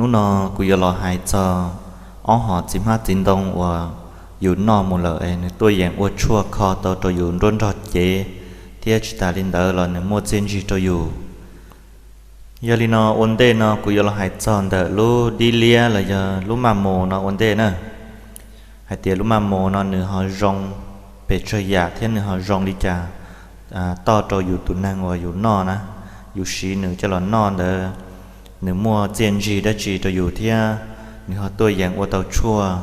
Hnub no kuv yuav los hais txog ob hom txiv hmab txiv ntoo uas yus noj mus lawm es nws tuaj yeem ua tshuaj kho tau rau yus nruab nrog cev, thiab tsis tas li ntawd los nws muaj txiaj ntsig rau yus. Yog li no ua ntej no kuv yuav los hais txog ntawm lub dib liab los yog lub maj mus no ua ntej na. Hais tias lub maj mus no nws ho zoo pes tsawg yam thiab nws ho zoo li cas toj rau yus tus neeg uas yus noj na, yus siv nws coj los noj ntawd, nws muaj txiaj ntsig dab tsi rau yus thiab nws ho tuaj yeem ua tau tshuaj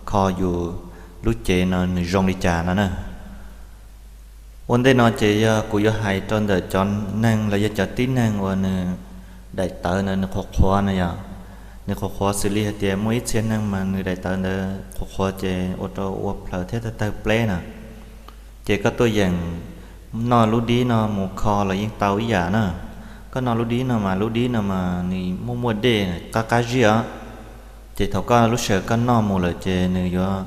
kho yus lub cev no nws zoo li cas no na. Ua ntej no ces yog kuv yuav hais rau ntawm cov neeg los yog cov tib neeg uas nws daim tawv ntawd nws qhuav qhuav na yom. Nws qhuav qhuav xws li hais tias muaj ib txhia neeg mas nws daim tawv ntawd qhuav qhuav ces ua rau ua plhaws thiab tawg tawg pleb na. Ces koj tuaj yeem noj lub dib no mus kho los yeej tau ib yam na. Koj noj lub dib no mas lub dib no mas nws muaj muaj dej qab qab zib os. Ces thaum koj lub sij hawm koj noj mus lawm ces nws yuav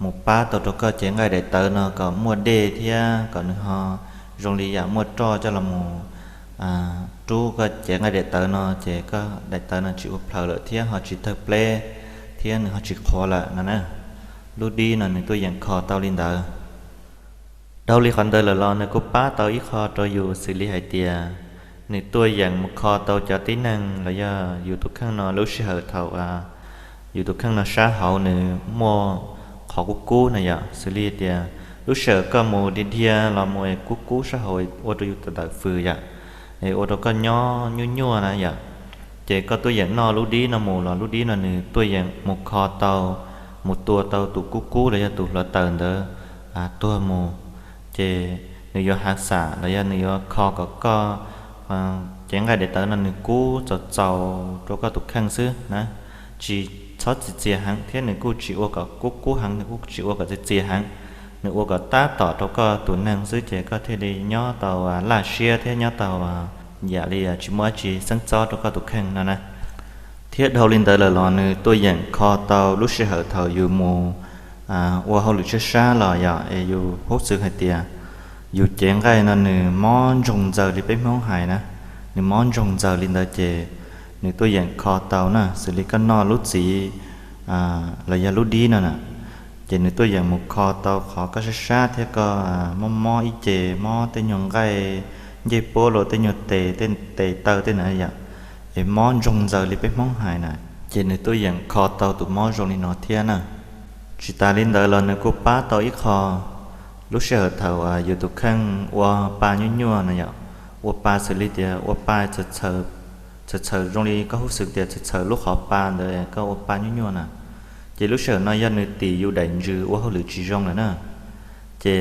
mus pab tau rau koj cev nqaij daim tawv no kom muaj dej thiab kom nws ho zoo li yam muaj roj coj los mus rub koj cev nqaij daim tawv no ces koj daim tawv no tsis ua plhaws lawm thiab ho tsis tawg pleb thiab nws ho tsis qhuav lawm no na. Lub dib no nws tuaj yeem kho tau li ntawd. Dhau li qhov ntawd lawm los nws kuj pab tau ib qho rau yus xws li hais tias nws tuaj yeem mus kho tau cov tib neeg los yog yus tus kheej no lub sij hawm thaum yus tus kheej no sab hauv nws muaj qhov kub kub na yom, xws li tias lub sij hawm koj mus dhia dhia los mus kub kub sab hauv ua rau yus tawm tawm fws yom, es ua rau koj nyob nyuaj nyuaj na yom. Ces koj tuaj yeem noj lub dib no mus los lub dib no nws tuaj yeem mus kho tau, mus tua tau tus kub kub los yog tus hluav taws ntawd tuag mus. Ces nws yuav hav xam los yog nws yuav kho kom koj cev nqaij daim tawv no nws kub txaus txaus rau koj tus kheej xwb na, tsis txhob txias txias heev thiab nws kuj tsis ua kom kub kub heev, nws kuj tsis ua kom txias txias heev. Nws ua kom tab tom rau koj tus neeg xwb ces koj thiaj li nyob tau laj siab thiab nyob tau yam li tsis muaj dab tsi xeeb txob rau koj tus kheej no na. Thiab dhau li ntawd lawm los nws tuaj yeem kho tau lub sij hawm thaum yus mus ua hauj lwm tshiab sab los yog es yus hub xwm hais tias yus cev nqaij no nws mob ntsoog ntxaws li peb Hmoob hais na, nws mob ntsoog ntxaws li ntawd ces nws tuaj yeem kho tau na, xws li koj noj lub txiv los yog lub dib no na, ces nws tuaj yeem mus kho tau qhov koj sab sab thiab koj mob mob ib ce, mob tej nyuag nqaij ncej puab los tej nyuag tes, tej tes taw tej na yom, es mob ntsoog ntxaws li peb Hmoob hais na, ces nws tuaj yeem kho tau tus mob zoo li no thiab na. Tsis tas li ntawd los nws kuj pab tau ib qho lub sij hawm thaum yus tus kheej ua pa nyuaj nyuaj no yom, ua pa xws li tias ua pa txhawm txhawm zoo li koj hub xwm tias txhawm txhawm lub qhov pa ntawd koj ua pa nyuaj nyuaj na. Ces lub sij hawm no yog nws tim yus daim ntsws ua hauj lwm tsis zoo lawm na, ces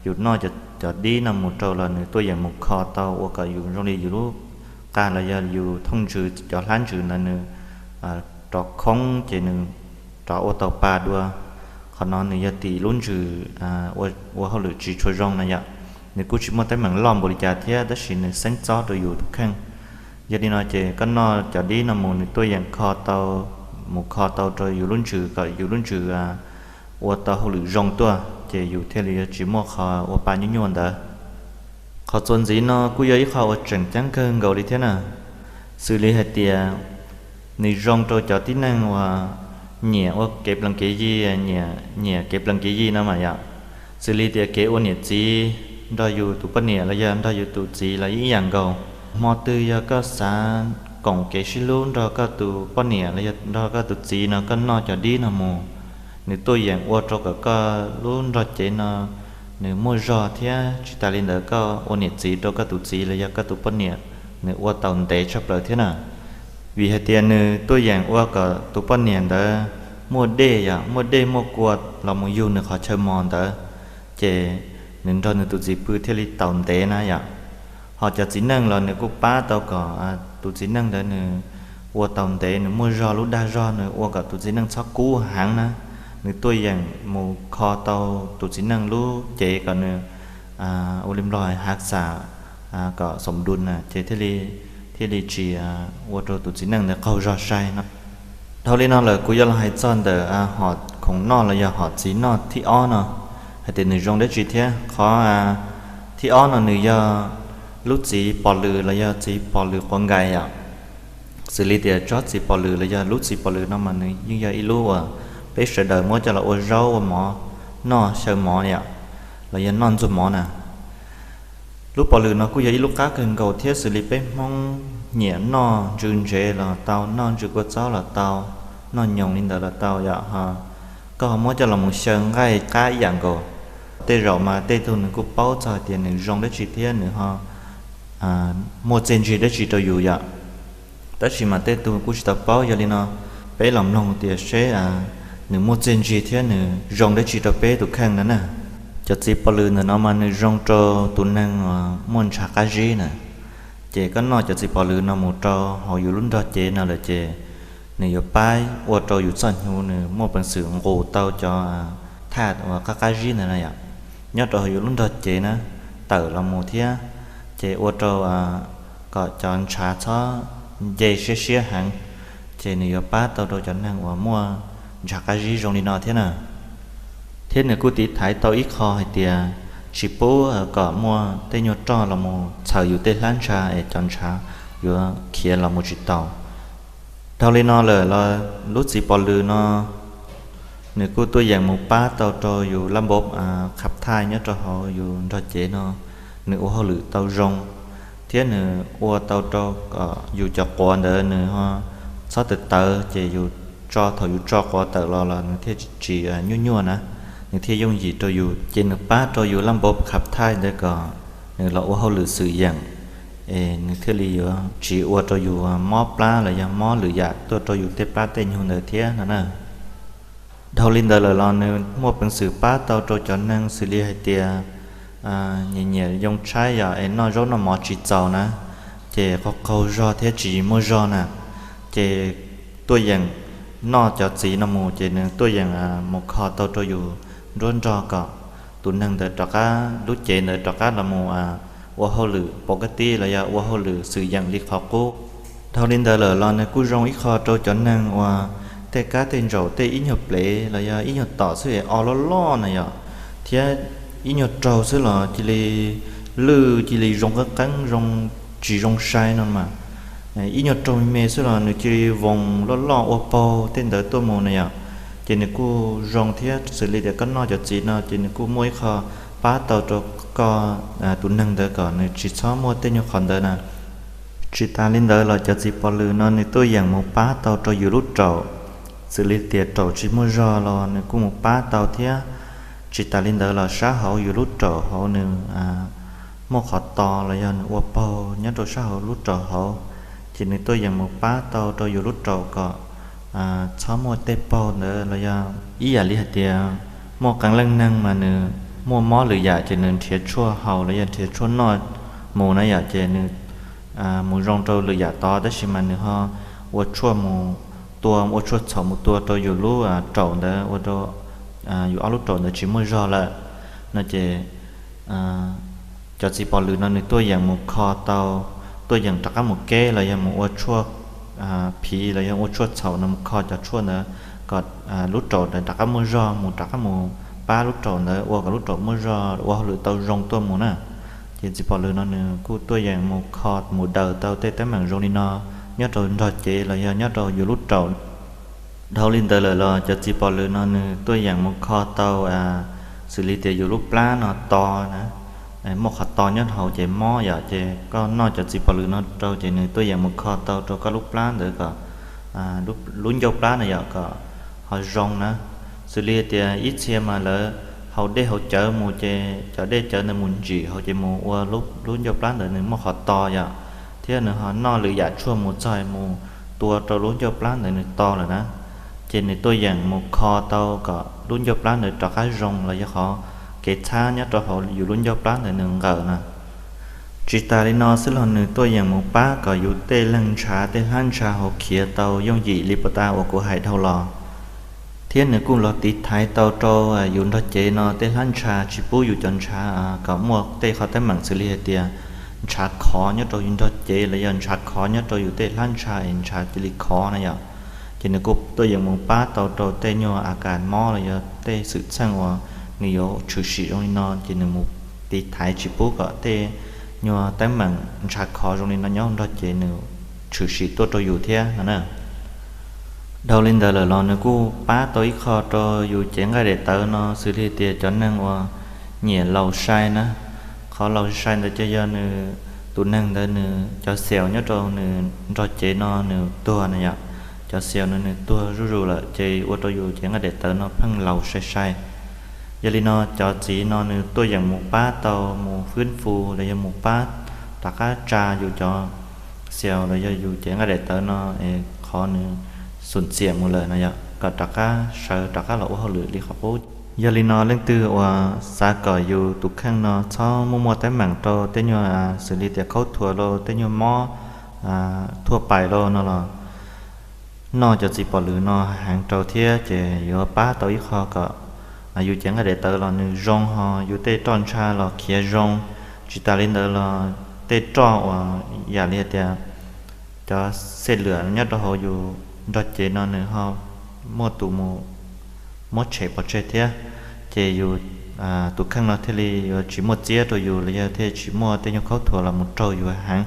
yus noj cov dib no mus rau los nws tuaj yeem mus kho tau ua kom yus zoo li yus lub qa los yog yus thooj ntsws cov hlab ntsws ntawd nws rov khoob ces nws rov ua tau pa dua. Qhov no nws yog tim lub ntsws ua hauj lwm tsis tshua zoo na yom. Nws kuj tsis muaj teeb meem loj npaum li cas thiab tab sis nws xeeb txob rau yus tus kheej. Yog li no ces koj noj cov dib no mus nws tuaj yeem kho tau, mus kho tau rau yus lub ntsws kom yus lub ntsws ua tau hauj lwm zoo tuaj ces yus thiaj li yuav tsis muaj qhov ua pa nyuaj nyuaj ntawd. Qhov txuas ntxiv no kuj yog ib qho uas tseem ceeb kawg nkaus li thiab na, xws li hais tias nws zoo rau cov tib neeg uas nyiam ua kev plees kev yi, nyiam kev plees kev yi no mas yom, xws li tias kev ua niam txiv nrog yus tus poj niam los yog nrog yus tus txiv los ib yam nkaus. Hmo twg yog koj xav koom kev sib hlub nrog koj tus poj niam los yog nrog koj tus txiv no koj noj cov dib no mus, nws tuaj yeem ua rau kom koj lub nrog cev no nws muaj zog thiab tsis tas li ntawd koj ua niam txiv rau koj tus txiv los yog koj tus poj niam nws ua tau ntev tshaj plaws thiab na. Vim hais tias nws tuaj yeem ua kom tus poj niam ntawd muaj dej yom, muaj dej muaj kua los mus yug nws qhov chaw mos ntawd, ces nws nrog nws tus txiv pw thiaj li tau ntev na yom. Ho cov txiv neej los nws kuj pab tau kom tus txiv neej ntawd nws ua tau ntev, nws muaj zog lub dag zog, nws ua kom tus txiv neej txhob kub heev na. Nws tuaj yeem mus kho tau tus txiv neej lub cev kom nws ua li nplog hav xam kom xoom dun na ces thiaj li tsis ua rau tus txiv neej ntawd qaug zog sai no. Dhau li no lawm kuv yuav los hais txog ntawm hom khoom noj los yog hom txiv noj thib ob no, hais tias nws zoo dab tsi thiab. Qhov thib ob no nws yog lub txiv pos lws los yog txiv pos lws quav nkais yom. Xws li tias tsob txiv pos lws los yog lub txiv pos lws no mas nws yeej yog ib lub uas peb sawv daws muab coj los ua zaub ua mov noj xyaw mov yom, los yog noj ntxuag mov na. Lub pos lws no kuj yog ib lub qab kawg nkaus thiab, xws li peb Hmoob nyiam noj ntsw ntsev los tau, noj ntsw kua txob los tau, noj nyoos li ntawd los tau yom. Koj ho muab coj los mus xyaw nqaij qab ib yam nkaus. Tej zaum mas tej tug nws kuj paub txog hais tias nws zoo dab tsi thiab nws ho muaj txiaj ntsig dab tsi rau yus yom. Tab sis mas tej tug kuj tsis tau paub, yog li no peb los mloog tias seb nws muaj txiaj ntsig thiab nws zoo dab tsi rau peb tus kheej no na. Cov txiv pos lws ntawm no mas nws zoo rau tus neeg muaj ntshav qab zib na. Ces koj noj cov txiv pos lws no mus rau hauv yus lub nrog cev no lawm ces nws yuav pab ua rau yus txoj hnyuv nws muaj peev xwm nqus tau cov thaj uas qab qab zib ntawd na yom, nyob rau hauv yus lub nrog cev na, tawm los mus thiab, ces ua rau kom cov ntshav txhob nce siab siab heev, ces nws yuav pab tau rau cov neeg uas muaj ntshav qab zib zoo li no thiab na. Thiab nws kuj tiv thaiv tau ib qho hais tias tsis pub kom muaj tej nyuag roj los mus txhaws yus tej hlab ntsha es cov ntshav yuav khiav los mus tsis tau. Dhau li no lawm los lub txiv pos lws no nws kuj tuaj yeem mus pab tau rau yus lab npauv khab thaij nyob rau hauv yus nrog cev no nws ua hauj lwm tau zoo, thiab nws ua tau rau kom yus cov quav ntawd nws ho txhob tawv tawv, ces yus tso, thaum yus tso quav tawm los los nws thiaj tsis nyuaj nyuaj na, nws thiaj yooj yim rau yus. Ces nws pab rau yus lab npauv khab thaij ntawd kom nws los ua hauj lwm xwm yeem, es nws thiaj li yuav tsis ua rau yus mob plab los yog mob lwm yam tuaj rau yus tej plab tej nyuag ntawd thiab no na. Dhau li ntawd lawm los nws muaj peev xwm pab tau rau cov neeg xws li hais tias nyiam nyiam yoo tshaib yom, es noj zaub noj mov tsis txaus na, ces qaug qaug zog thiab tsis muaj zog na, ces tuaj yeem noj cov txiv no mus ces nws tuaj yeem mus kho tau rau yus nruab nrog kom tus neeg ntawd rov qab, lub cev ntawd rov qab los mus ua hauj lwm pov kab tij los yog ua hauj lwm xwm yeem li qhov qub. Dhau li ntawd lawm los nws kuj zoo ib qho rau cov neeg uas tej kab tej ntsaum tej ib nyuag plev los yog ib nyuag tom xwb es o loj loj na yom, thiab ib nyuag raug xwb los cia li lwj, cia li zoo qeeb qeeb, zoo tsis zoo sai no mas. Ib nyuag raug me me xwb los nws cia li voos loj loj ua paug tej ntawd tuaj mus na yom. Ces nws kuj zoo thiab, xws li tias koj noj cov txiv no ces nws kuj muaj ib qho pab tau rau koj, tus neeg ntawd kom nws tsis txhob muaj tej nyuag qhov ntawd na. Tsis tas li ntawd los cov txiv pos lws no nws tuaj yeem mus pab tau rau yus lub raum, xws li tias raum tsis muaj zog los nws kuj mus pab tau thiab. Tsis tas li ntawd los sab hauv yus lub raum hauv nws muaj qhov to los yog nws ua paug nyob rau sab hauv lub raum hauv, ces nws tuaj yeem mus pab tau rau yus lub raum kom txhob muaj tej paug ntawd los yog ib yam li hais tias muaj qee leej neeg mas nws muaj mob lwm yam ces nws nrhiav tshuaj haus los yog nrhiav tshuaj noj mus na yom, ces nws mus zoo rau lwm yam tod tab sis mas nws ho ua tshuaj mus tua, ua tshuaj txhaum mus tua rau yus lub raum ntawd ua rau yus ob lub raum ntawd tsis muaj zog lawm no ces cov txiv pos lws no nws tuaj yeem mus kho tau, tuaj yeem rov qab mus keb los yog mus ua tshuaj phiv los yog ua tshuaj txhaum no mus kho cov tshuaj ntawd kom lub raum ntawd rov qab muaj zog, mus rov qab mus pab lub raum ntawd ua kom lub raum muaj zog, ua hauj lwm tau zoo tuaj mus na. Ces txiv pos lws no nws kuj tuaj yeem mus kho mus daws tau tej teeb meem zoo li no nyob rau nrog cev los yog nyob rau yus lub raum. Dhau li ntawd lawm los cov txiv pos lws no nws tuaj yeem mus kho tau, xws li tias yus lub plab no to na, muaj qhov to nyob hauv ces mob yom, ces koj noj cov txiv pos lws no rau ces nws tuaj yeem mus kho tau rau koj lub plab ntawd kom, lub ncauj plab na yom, kom ho zoo na. Xws li tias ib txhia mas lawv haus dej haus cawv mus ces cov dej cawv ntawd mus ntsim hauv ces mus ua lub ncauj plab ntawd nws muaj qhov to yom, thiab nws ho noj lwm yam tshuaj mus txog mus tua rau lub ncauj plab ntawd nws to lawm na. Ces nws tuaj yeem mus kho tau kom lub ncauj plab ntawd rov qab zoo los yog qhov kev txhab nyob rau hauv yus lub ncauj plab ntawd nws nqawm na. Tsis tas li no xwb los nws tuaj yeem mus pab kom yus tej leeg ntshav tej hlab ntsha hauv khiav tau yooj yim li puas tas uas kuv hais dhau los. Thiab nws kuj los tiv thaiv tau rau yus nrog cev no tej hlab ntsha tsis pub yus cov ntshav kom muaj tej qhov teeb meem xws li hais tias ntshav khov nyob rau yus nrog cev los yog ntshav khov nyob rau yus tej hlab ntsha es ntshav cia li khov na yom. Ces nws kuj tuaj yeem mus pab tau rau tej nyuag a kas mob los yog tej xwm txheej uas nws yuav tshwm sim zoo li no ces nws mus tiv thaiv tsis pub kom tej nyuag teeb meem ntshav khov zoo li no nyob nrog cev nws tshwm sim tuaj rau yus thiab no na. Dhau li ntawd lawm los nws kuj pab tau ib qho rau yus cev nqaij daim tawv no xws li tias cov neeg uas nyiam laus sai na. Qhov laus sai ntawd ces yog nws, tus neeg ntawd nws cov xaus nyob rau nws nrog cev no nws tuag na yom. Cov xaus no nws tuag zuj zus lawm ces ua rau yus cev nqaij daim tawv no pheej laus sai sai. Yog li no cov txiv no nws tuaj yeem mus pab tau mus fwb fu los yog mus pab rov qab tsa yus cov xaus los yog yus cev nqaij daim tawv no es qhov nws xum txiam mus lawm no yog kom rov qab sawv rov qab los ua hauj lwm li qhov qub. Yog li no leej twg uas xav kom yus tus kheej no txhob muaj muaj teeb meem rau tej nyuag xws li tias khaub thuas los tej nyuag mob thuaj pais los no los noj cov txiv pom lwm no heev rau thiab ces yuav pab tau ib qho kom yus cev nqaij daim tawv los nws zoo ho yus tej roj ntsha los khiav zoo. Tsis tas li ntawd los tej roj uas yam li tias cov xej lwam nyob rau hauv yus nrog cev no nws ho muaj tus mus muab tshem pov tseg thiab, ces yus tus kheej no thiaj li yuav tsis muaj txiab rau yus los yog thiaj tsis muaj tej nyuag khaub thuas los mus raug yus heev.